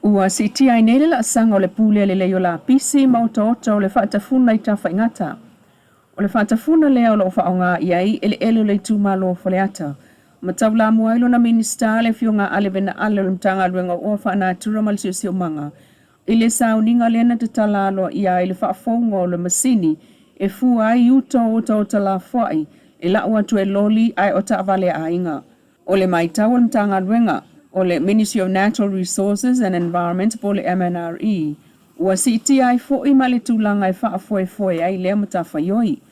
Ua siitia ai nei le laasaga o le pulea lelei o lapisi ma otaota o le faatafuna i Tafaigata. O le faatafuna lea o lo o faaaoga i ai eleele o le itumalo o Faleata, ma taulamua ai lona Minisita le Afioga a Ale Vena Ale o le Matagaluega o Oa Faanatura ma le Siosiomaga i le sauniga lea na tatala aloaia ai le faafouga o le masini e fua ai uta o otaota lafoai e lau atu e loli ae o taavale a aiga. O le matau a le Matagaluega o le Ministry of Natural Resources and Environment po o le MNRE, ua siitia ai foi ma le tulaga e faafoefoe ai lea matafaioi,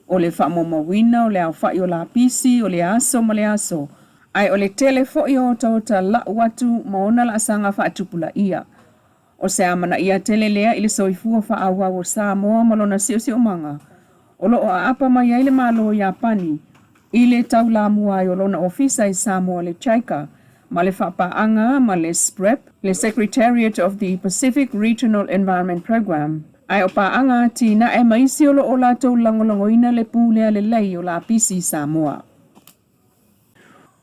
o le faamaumauina o le aofai o lapisi o le aso ma le aso, ae o le tele foi o otaota lau atu ma ona laasaga faatupulaia. O se amanaia tele lea i le soifua faaauau o Samoa ma lona siosiomaga, o lo o aapa mai ai le Malo o Iapani i le taulamua ai o lona ofisa i Samoa le JICA ma le faapaaga ma le SPREP, le Secretariat of the Pacific Regional Environment Programme, ae o paaga atinae ma isi o lo o latou lagolagoina le pulea lelei o lapisi i Samoa.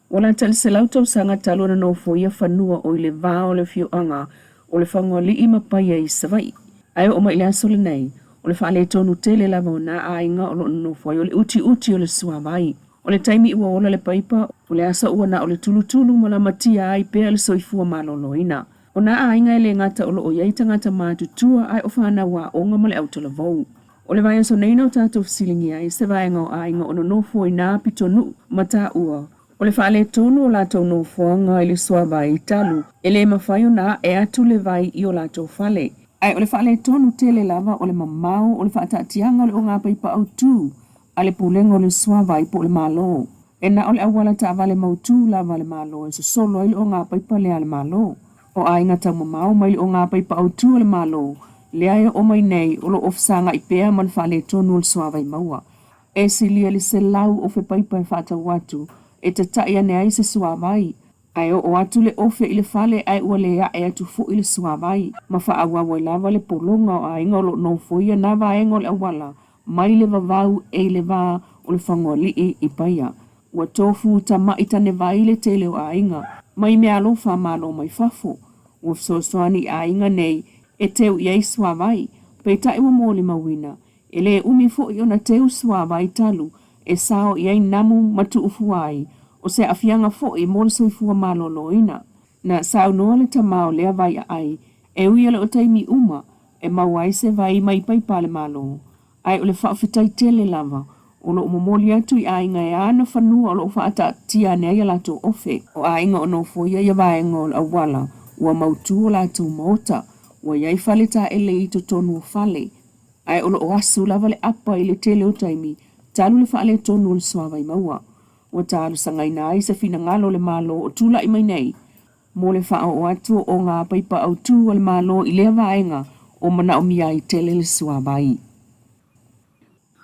Ua lata i le 100 tausaga talu ona nofoia fanua o i le va o le afioaga o Lefagaoalii ma Paia i Savaii. Ae oo mai i le aso lenei, o le faaletonu tele lava o nā aiga o lo o nonofo ai o le utiuti o le suavai. O le taimi ua ola le paipa, o le aso ua na o le tulutulu ma lamatia ai pea le soifua maloloina. O nā aiga e le gata o lo o i ai tagata matutua ae o fanau aoga ma le autalavou. O le vaiaso nei na o tatou fesiligia ai se vaega o aiga o nonofo i nā pitonuu ma taua o le faaletonu o latou nofoaga i le suavai talu e le mafai ona ae atu le vai i o latou fale. Ae o le faaletonu tele lava o le mamao o le faataatiaga o le ogapaipa autū a le Pulega o le Suavai po o le Malo. E na o le auala taavale mautū lava a le Malo e sosolo ai le ogapaipa lea a le Malo. O aiga taumamao mai le ogapaipa autū a le Malo lea e oo mai nei o lo o fesagai pea ma le faaletonu o le suavai maua. E silia i le 100 ofe paipa e faatau atu e tatai ane ai se suavai, ae oo atu le ofe i le fale ae ua le ae atu foi le suavai, ma faaauau ai lava le pologa o aiga o lo o nofoia nā vaega o le auala mai le vavau e i le va o Lefagaoalii i Paia. Ua tofu tama'i tanevai le tele o aiga mai meaalofa a Malo mai fafo. Ua fesoasoani i aiga nei e teu i ai suavai, peitai ua molimauina e le umi foi ona teu suavai talu e sao i ai namu ma tuufua ai, o se aafiaga foi mo le soifua maloloina. Na saunoa le tama o lea vai aai, e ui e le o taimi uma e maua ai se vai mai paipa a le Malo, ae o le faafetai tele lava o lo o momoli atu i aiga e ana fanua o lo o faataatia ane ai a latou ofe. O aiga o nofoia ia vaega o le auala ua mautū o latou maota, ua i ai fale taele i totonu o fale, ae o lo o asu lava le apa i le tele o taimi talu le faaletonu o le suavai maua. Ua talosagaina ai se finagalo o le Malo o tulai mai nei mo le faaoo atu o ngā paipa autū a le Malo i lea vaega o manaomia ai tele le suavai.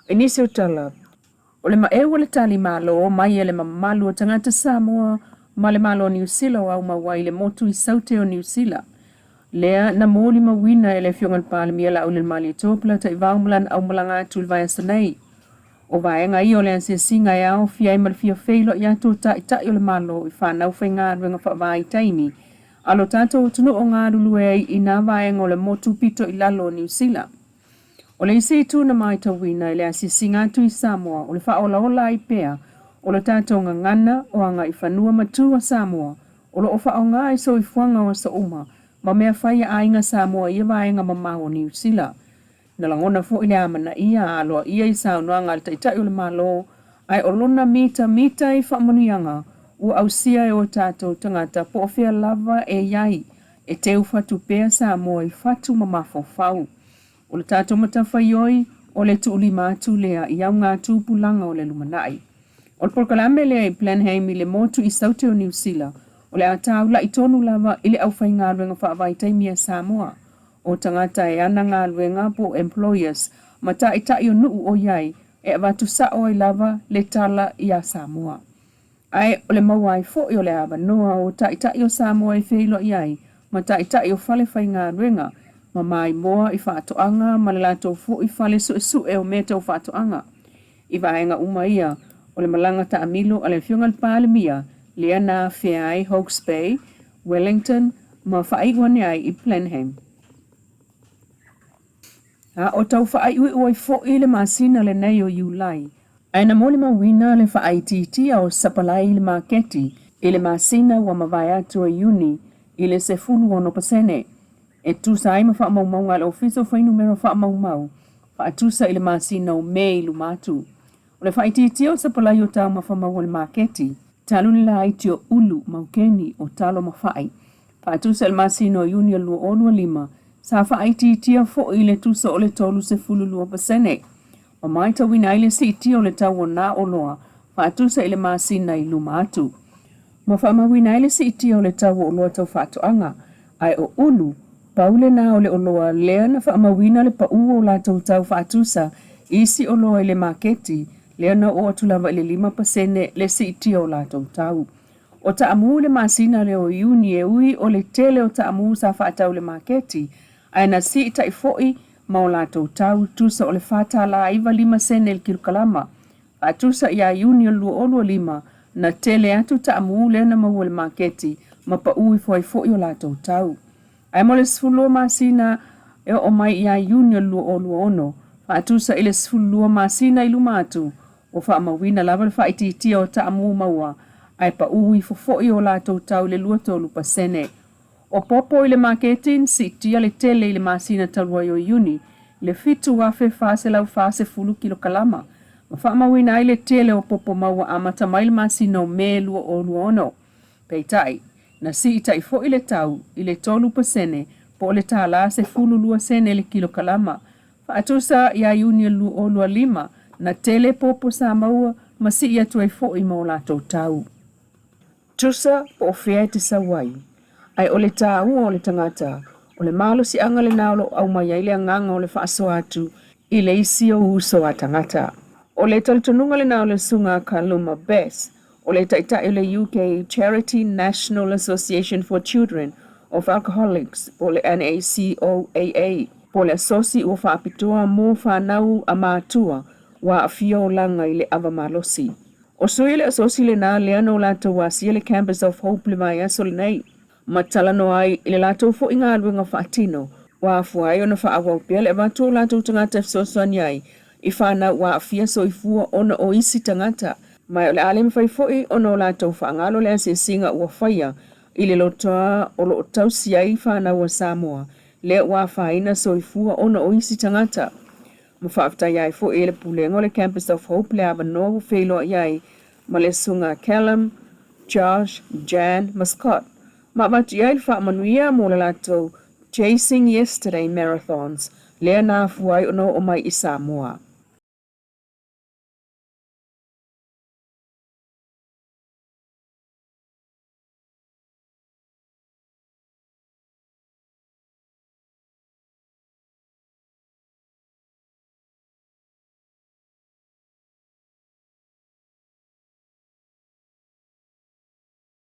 I nisi o tala, o le maeu o le tali Malo mai e le mamalu o tagata Samoa ma le Malo o Niu Sila o aumau ai le motu i Saute o Niu Sila, lea na molimauina e le Afioga i le Palemia Laaulialemalietoa Polataivao ma lana aumalaga atu i le vaiaso nei. O vaega ia o le asiasiga e aofia ai ma le fia feiloai atu o Taitai o le Malo i fanau faigaluega faavaitaimi a lo tatou atunuu o galulue ai i nā vaega o le motu pito i lalo o Niu Sila. O le isi itu na matauina i le asiasiga atu i Samoa o le faaolaola ai pea o le tatou gagana o agaifanua ma tu a Samoa o lo o faaaoga i soifuaga o aso uma ma mea fai a aiga Samoa i ia vaega mamao o Niu Sila. Na lagona foi le amanaia a aloaia i saunoaga a le Taitai o le Malo, ae o lona mitamita i faamanuiaga ua ausia e o tatou tagata po o fea lava e i ai, e teu fatu pea Samoa i fatu ma mafaufau. O le tatou matafaioi, o le tuulima atu lea i augatupulaga o le lumanai. O le polokalame lea i Blenheim i le motu i Saute o Niu Sila, o le a taula'i tonu lava i le aufaigaluega faavaitaimi a Samoa, o tagata e ana galuega po o employers ma taitai o nuu o i ai e avatu sao ai lava le tala iā Samoa. Ae o le maua ai foi o le avanoa o taitai o Samoa e feiloai ai ma taitai o fale faigaluega ma maimoa i faatoaga ma le latou foi fale suesue o mea tau faatoaga. I vaega uma ia o le malaga taamilo a le Afioga i le Palemia lea na afea ai Hawke's Bay, Wellington, ma faaiu ane ai i Blenheim. A o tau faaiuiu ai foi le masina lenei o Iulai, ae na molimauina le faaitiitia o sapalai i le maketi i le masina ua mavae atu o Iuni i le 16%, e tusa ai ma faamaumauga a le Ofisa o Fuainumera Faamaumau faatusa i le masina o Me i luma atu. O le faaitiitia o sapalai o taumafa maua i le maketi, talu le laiti o ulu, maukeni, o talo ma fai, faatusa i le masina o Iuni o le 2025, sa faaitiitia foi i le tusa o le 32%, ma matauina ai le siitia o le tau o nā oloa faatusa i le masina i luma atu. Ma faamauina ai le siitia o le tau o oloa tau faatoaga, ae o ulu, pau lena o le oloa lea na faamauina le paū o latou tau faatusa i isi oloa i le maketi, lea na oo atu lava i le 5% le siitia o latou tau. O taamu i le masina lea o Iuni e ui o le tele o taamu sa faatau i le maketi, ae na siitai foi ma o latou tau tusa o le $4.95 sene i le kilokalama. Faatusa ia Iuni o le 2025, na tele atu taamu lea na maua i le maketi ma paū ifo ai foi o latou tau. Ae mo le 12 masina e oo mai ia Iuni o le 2026, faatusa i le 12 masina i luma atu, ua faamauina lava le faaitiitia o taamu maua, ae paū ifo foi o latou tau i le 23%. O popo i le maketi na siitia le tele i le masina talu ai o Iuni i le 7,440 kilokalama, ma faamauina ai le tele o popo maua amata mai le masina o Me 2026. Peitai, na siitai foi le tau i le 3% po o le $1.12 sene i le kilokalama. Faatusa ia Iuni o le 2025, na tele popo sa maua ma sii atu ai foi ma o latou tau. Tusa po o fea e te sau ai, ae o le taua o le tagata, o le malosiaga lena o lo o aumai ai le agaga o le faasoa atu i le isi ou uso a tagata. O le talitonuga lena o le Susuga a Kaluma Best, o le taitai o le UK Charity National Association for Children of Alcoholics po o le NACOAA, po o le asosi ua faapitoa mo fanau a matua ua aafia olaga i le ava malosi. O sui o le asosi lena lea na o latou asia le Campus of Hope i le vaiaso lenei, ma talanoa ai i le latou foi galuega faatino ua afua ai ona faaauau pea le avatu o latou tagata e fesoasoani ai i fanau ua aafia soifua ona o isi tagata, ma o le a le mafai foi ona o latou faagalo le asiasiga ua faia i le lotoa o lo o tausi ai fanau a Samoa lea ua afaina soifua ona o isi tagata. Ma faafetai ai foi e le Pulega o le Campus of Hope le avanoa ua feiloai ai ma le Susuga Callum, Josh, Jan ma Scott ma avatu i ai le faamanuia mo le latou Chasing Yesterday Marathons lea na afua ai ona oo mai i Samoa.